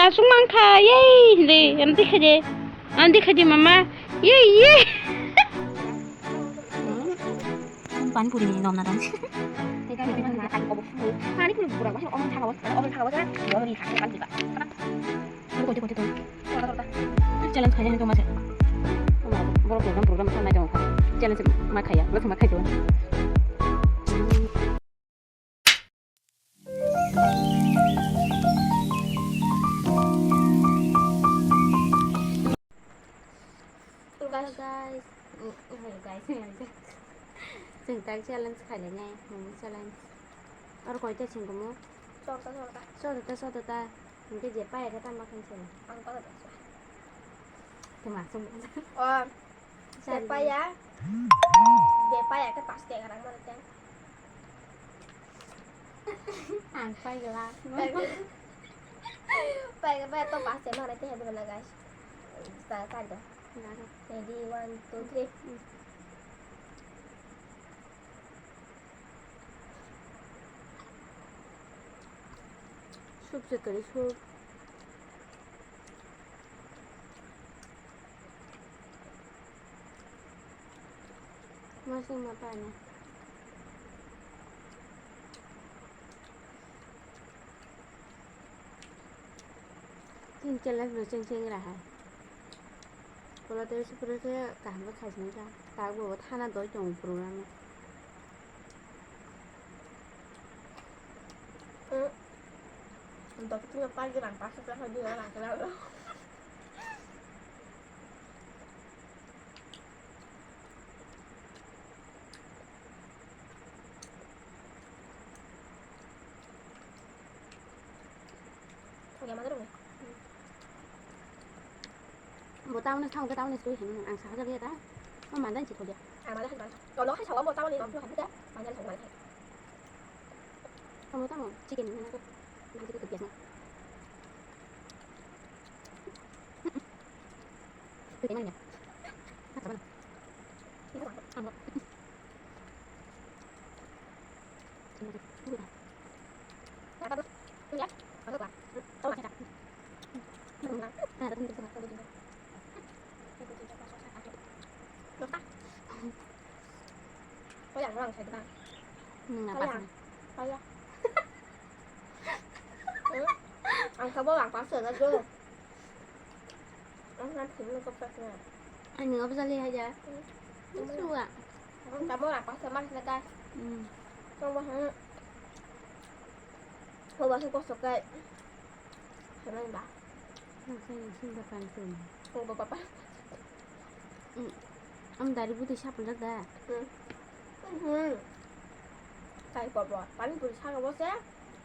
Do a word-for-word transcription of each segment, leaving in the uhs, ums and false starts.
Sung mangkha, yay, hindi, amdi khaje, amdi khaje mama, yay, yay. Pani puri ni nom na dong. Pani puri bura, wah, oven thang awas, oven thang awas, oven thang awas. Challenge khaya ni to mase. Boro program, program sa nai dong. Challenge ma khaya, boro ma khaya. Hello guys. Mm, hello guys. Chwng tak challenge khailai nai, momo challenge. Aro koita chwng komo? Chorta, chorta. Chorta, chorta. Hingke je paya khe tamo khe se. Ang paya khe se. Tuma sung. O, je paya. Je paya khe pas te garang mano te. Ang paya la. Paya khe paya to pas te mano te he bana guys. Sa sa do. Ready, one, two, three. Soup se kwrwi soup. Masing ma pani. Chini challenge no cheng cheng ra hai. Kola tei sukre khe kaham khe khai sini kha. Tak bo thana doi tongo program no. Dok tino pagi rang pasuk khe dina rang khe. Bo tamoni thang khe tamoni sui hin ang sa hajar ya ta. O mandan si khodia. Ang mandan hai ban. Kono hai sawa bo tamoni no hai ta. Mandan hai mandan hai. Tamo tamo chicken ni na ko. Ni ko biasa. Chicken ni. Amo. Kaya orang saya dengar. Nang apa? Kaya. Ang kabo lang pasal na jo. Ang nan sini ko pas na. Ani apa sali aja? Suka. Ang kabo lang pasal mas na ka. Hmm. Kau bahang. Kau bahang kau suka. Sama ba. Ang sini sini ba kan sini. Kau bapak. Hmm. Am dari putih siapa dah? Hmm. Hmm. Kai kok bo. Pani puri saka bo se.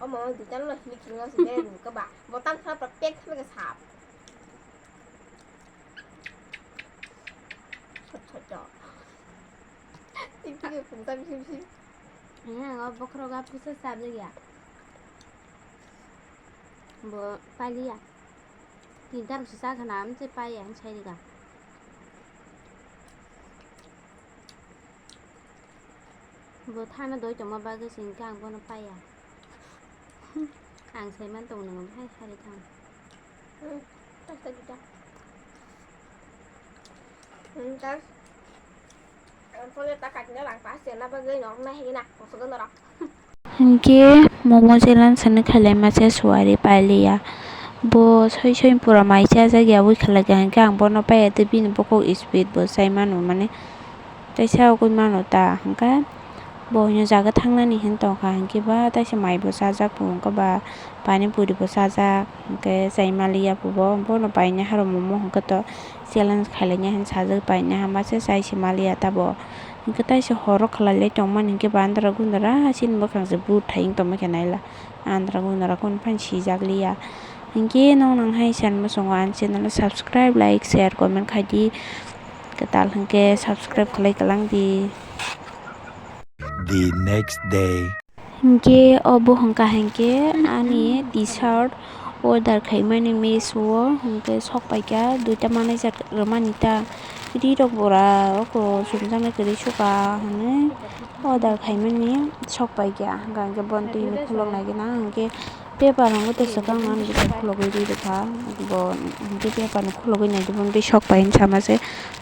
Omo di tan lo hili kiri lo si deh bu keba. Bo tan sa pra pek sa ke sap. Chot chot chot. Tik tik pung tam sim sim. Ya, ngo bokhro ga pusa sab ya. Bo paliya. Tinta rok se chakhana, amtwi paiya hinwi sairwkha. Bo thana doi tongma bagwi se hinkhe ang bono paiya. Ang saiman tongo, nwng hai sari thang. Hmm, tak tak tak. Hmm, tak. Ang phone ta katina lang pa se na bagwi nok na hina, kosok norok. Hinkhe momo challenge hinwi khailaima se suari pailiya. Bo soi soi pura mai chajak ya wi khlaikha, hinkhe ang bono paiya tei bini bokhok speed bo chai mano, mane teisa ugui mano ta, hinkhe bo hwnwi jaga thangnani hinwi tongkha, hinkhe ba teisa mai bo chajak, bo wngkha ba pani puri bo chajak, hinkhe chai maliya bo, bono painaiha rw momo hinkhe to challenge khailaina hinwi sajak, painaiha ma se chai se maliya ta bo. Hinkhe taisa horo khwlailai tongmani hinkhe bo andra gundra chini bwkhang se bwthai wng tongma khe naila andra gundra kunu phano sijak liya. Hinkhe noknang hai channel muchungo ani channel o subscribe, like, share, comment khaidi, kwtal hinkhe subscribe khlai kwlangdi. The next day. Hinkhe obo hwnkha hinkhe ani T-shirt order khaimani Meesho o, hinkhe sok paikha duita manai jak rwmani ta. Ri rok bora oko chumjaknai kwrwi sukha hinwi order khaimani sok paikha. Hwnkha hinkhe bono twi hinwi khulok nai gana hinkhe Paper rok to swkang mani khulogwi rw kha, bo hwnkhe paper no khulogwi nai di, bo tei sok pai hinwi sama se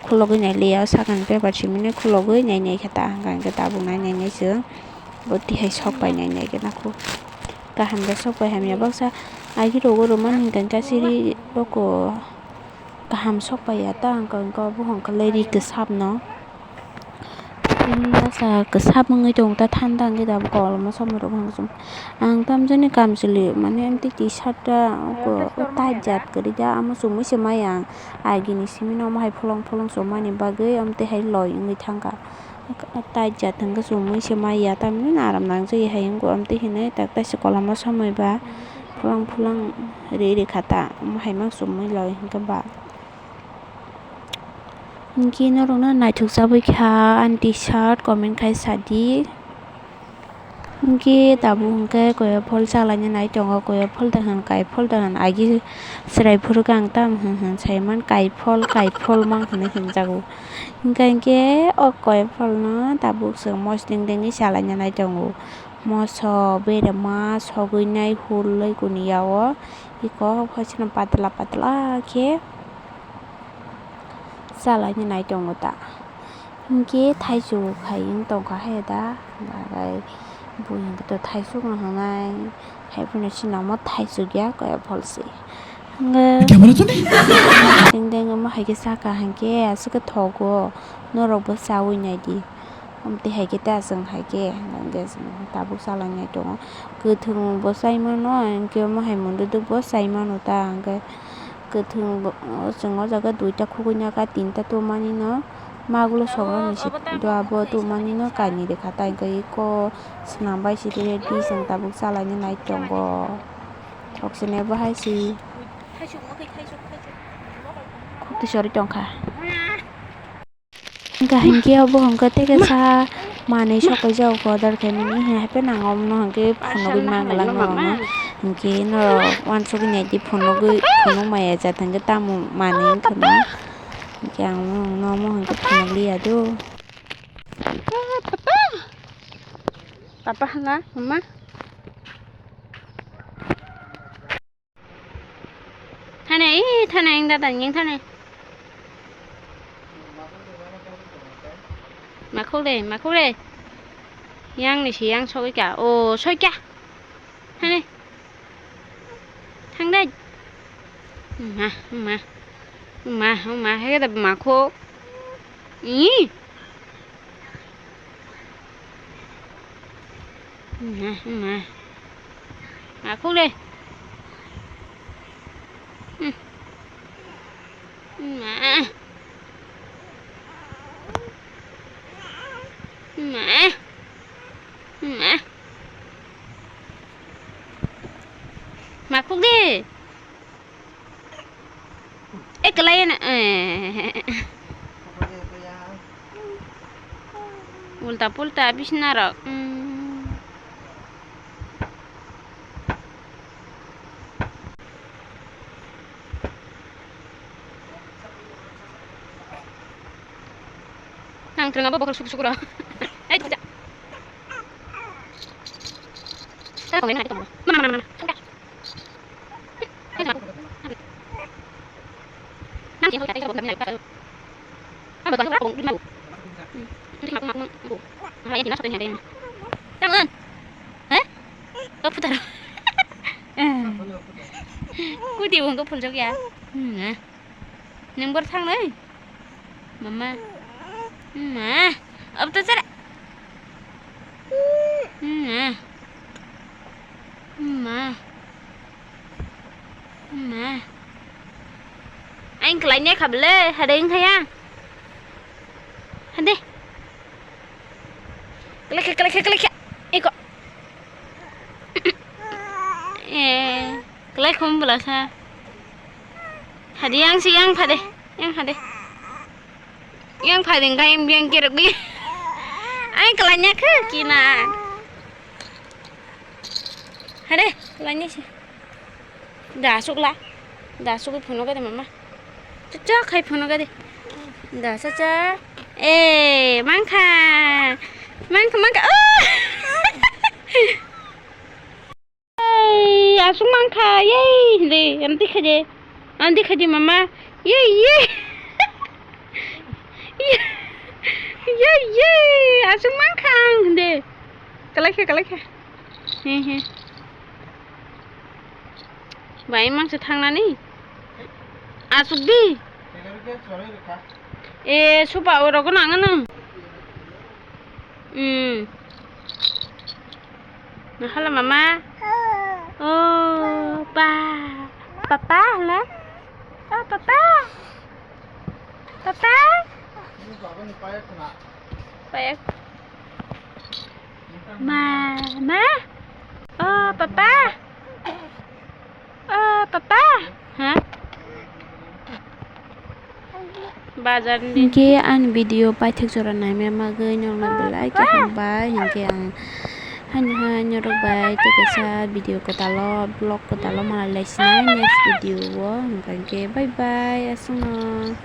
khulogwi nai liya, sakani paper simi nai khulogwi nai nai kha ta, hwnkha hwnkhe tabuk nai nai nai se bo tihai sok pai nai nai khe nakhu kaham khe sok pai hamya baksa agi rogo rwmani hwnkha hwnkhe siri roko. Kaham sok pai ya ta, hwnkhe hwnkhe obo hwnkhe le ri kwsap no. Tini masa kwsap wngwi tongo ta, thanda wngwi tabuk koloma somoi rok hwnkhe chwng. Ang tamjani kamchwlwi mane amtwi T-shirt ta o tight jat kwrwi da, omo chumui se maya ang. Agini simi no omo hai pholong pholong chumani bagwi amtwi hai loi wngwi thangkha. Tai jat hwnkhe chumui se maya, tamni aram nangjak hai wngkha, amtwi hinwi tak taisa koloma somoi ba phulang phulang ri ri kha ta, omo hai ma chumui loi hwnkhe ba. Hinkhe norokno naithok chabwi kha ani T-shirt, comment khai sadi. Hinkhe tabuk hinkhe koya phol chalaina nai tongo, koya phol da hwn, kai phol da hwn, agi chwrai phuru khe ang tamo hwn hwn saiman, kai phol, kai phol mang hwnwi hwnjago. Hinkhe hinkhe o koi pholno tabuk chwng mosodeng dengwi chalaina nai tongo. Moso, berema, sogwinai, hulwi kuniya o iko phaisano patla patla khe chalaina nai tongo ta. Hinkhe thaichuk hai wng tongkha hai da, bagwi bui hinkhe to thaichukno hwnai. Haiphano chini omo thaichuk ya, kaya pholsi. Hwnge. Deng deng omo hai khe saka hinkhe aswk khe thogo, norokbo chaui naidi. Amtwi hai khe ta chwng hai khe, hwnka hwnkhe chwng tabuk chalai nai tongo. Kwthwng bo chai mano, hinkhe omo hai munduduk bo chai mano ta, hwnkhe kwthwng bo, chwng o jaga duita khugui naka, tinta tongmani no. Magulo sobroni si dua bo tongmani no kainwi rwkha, tai hwnkhe eko swnam bai si ready chwng tabuk chalaina nai tongo. Khokchini bo hai si khokti chori tongkha. Hwnkha hinkhe obo hwnkha tei kisa manwi sok kaijak order khaimani, hai phano ang omono hinkhe phunugwi manglak norokno. Hinkhe norok uansugwi naidi phunugwi, phunuk maya jat hinkhe tamo manwi wngkha na. Hinkhe ang omo, omo hinkhe phunukliya do. Papa. Papa hwnna, mama. Thane, ee, thane, ang dada, ang thane. Makhuk de, makhuk de. Yang ni si yang sogwi kha. O, soi kha. Thane. Thang de. Ma, ma. Ma, ma, hai da makhuk. Ih. Ma, ma. Makhuk de. Hmm. Ma. Ma. Ma. Makhuk de. Eh, kalai na, eh. Ulta pulta bisna rok. Hmm. Nang twrwng abo bokhorok suku suku rw. Ei, tongja. Tara tongwi nang tongmo. Mana, mana, mana, mana. Tongja. Tongja. Nang sing hoja tei sabok nang nai. Abo tongmo tong di mau. Tongja, tongja, tongja. Hai, di na soteng ya deng. Tang, tang. He? Oh, putaro. Kuti wng ko phunjak ya. Hmm, eh. Nang bor thang nai. Mama. Ma. Ab to chara. Ma. Ma. Ma. Ang kelai ne khabele, hadeng khaya. Hade. Kelai khe, kelai khe, kelai khe. Iko. Eh, kelai khum bela sa. Hade yang si yang phade. Yang hade. Yang phai ding kai yang kerok di. Ai kelanya khe kina. Hade, kelanya si. Da sukla. Da sukwi phunugo de mama. Chacha khai phunugo de. Da chacha. Eh, mangkha. Mangkha, mangkha. Oh! Ei, Aswk mankha, yay, hindi, amtwi khaidi, amtwi khaidi mama, yay, yay. Yay, yay, aswk mankha ang, hindi. Kalaikha, kalaikha. He, he. Bai mangsa thangnani. Aswk di. E, supa oro ko nang nang. Hmm. Hala mama. Oh, pa. Papa, hala. Oh, papa. Papa. Payak. Mama. Oh, papa. Oh, papa. Ha? Bazar ni. Hinkhe ani video paithak jora naimya bagwi nokna belai khe hambai. Hinkhe ang haino hai norok bai tei kaisa video kwtalo, vlog kwtalo malai laisinai next video o. Hinkhe bye bye, aswkno.